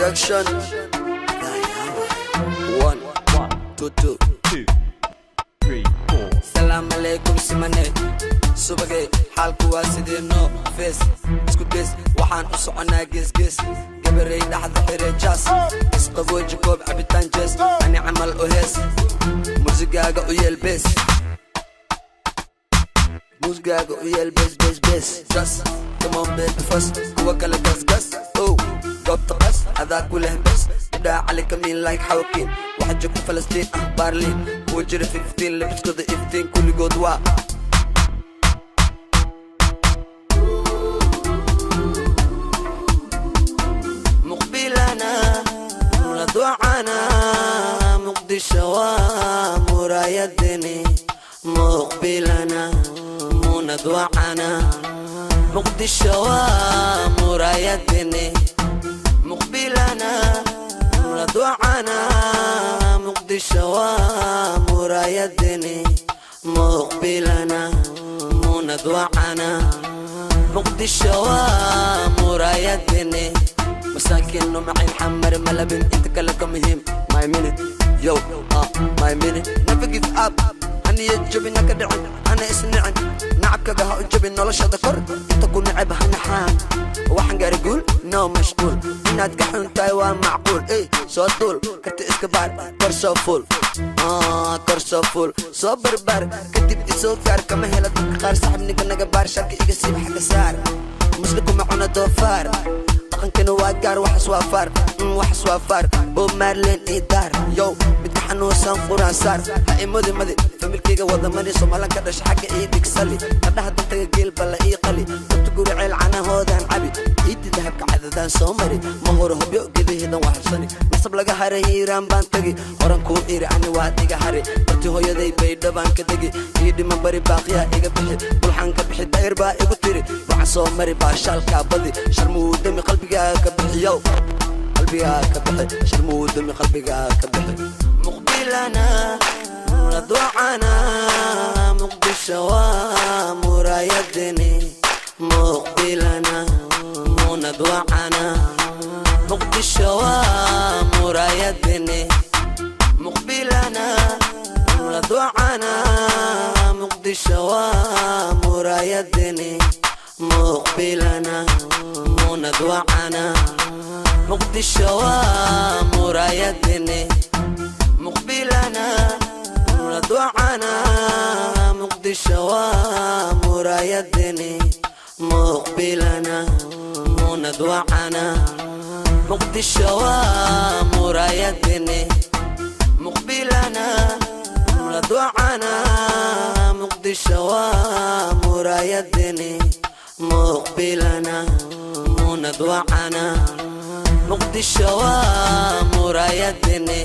Production. 1 2 2 2 3 4. Salaam alaikum simane. Subage xaalku waa sidii no face. Isku gees waxaan u soconaa gees gees. Gabarey dhaxda xire jaas. Isqabooji koob cabitaan jees. Ani camal u hees. Muusigaaga u yeel bees. Muusigaaga u yeel bees bees bees. Gas, come on baby first. Kuwa kale gas gas. Oh, goobta qas adaa ku leh bes. Gabdhaha cali kamiin like xawkiin. Waxaa joogta Falastiin ah Baarliin. Kuwa jira 15 labiskooda iftiin kulligood waa. مقبلنا ندعنا مقدشة ومرايدني مقبلنا مندوعنا مقدشة ومرايدني مقبلنا ندعنا مقدشة ومرايدني مقبلنا مندوعنا مقدشة ومرايدني مساكين ومعين حمر ملبن انت كلك مهم my minute yo my minute never give up أنا يجبي نكدعن أنا إسنعن نعبك قها أجبي نولش هذا كر انت كون عبها نحان وحن قاري قول نو مشغول إناد قحون تايوان معقول إيه سو طول كرت إسكبار كرسو فول كرسو فول سو بربر كتب إسو كار كما هلا تكار سحبني كنا قبار شركة إيقسيب حق سار مسلكو معونا دوفار dhaqankana waa gaar waxaas waa faar waxaas waa faar Bob Marley ii daar yo midka xanuunsan quraan saar ha imodi madi familkayga wada mari Soomaalian ka dhasha xagga ii dhig sali qadhaha dantaga geel balla ii qali dadka guri ceel canahoodaan cabi iidi dahabka cadadaan soo mari ma hore hobyo gedaheedan waa habsani nasab laga haray hiiraan baan tagi horan kuu iri ani waad iga hari barti hooyaday baydha baan ka degi ii dhiman bari baaqiyaa iga bixi bulxan ka bixi dayr baa igu tiri waxaan soo mari baashaalkaa badi sharmuudami qalbiga ka bixiyow qalbiga ka bixi sharmuudami qalbiga ka bixi muqbilana muraducana muqdisho waa muraayadini muqbilana munadwacana muqdisho waa muraayadini muqbilana muraducana muqdisho waa muraayadini muqbilana munadwacana muqdisho waa muraayadini muqbilana muraducana muqdisho waa muraayadini muqbilana munadwacana muqdisho waa muraayadini muqbilana muraducana muqdisho waa muraayadini muqbilana munadwacana muqdisho waa muraayadini.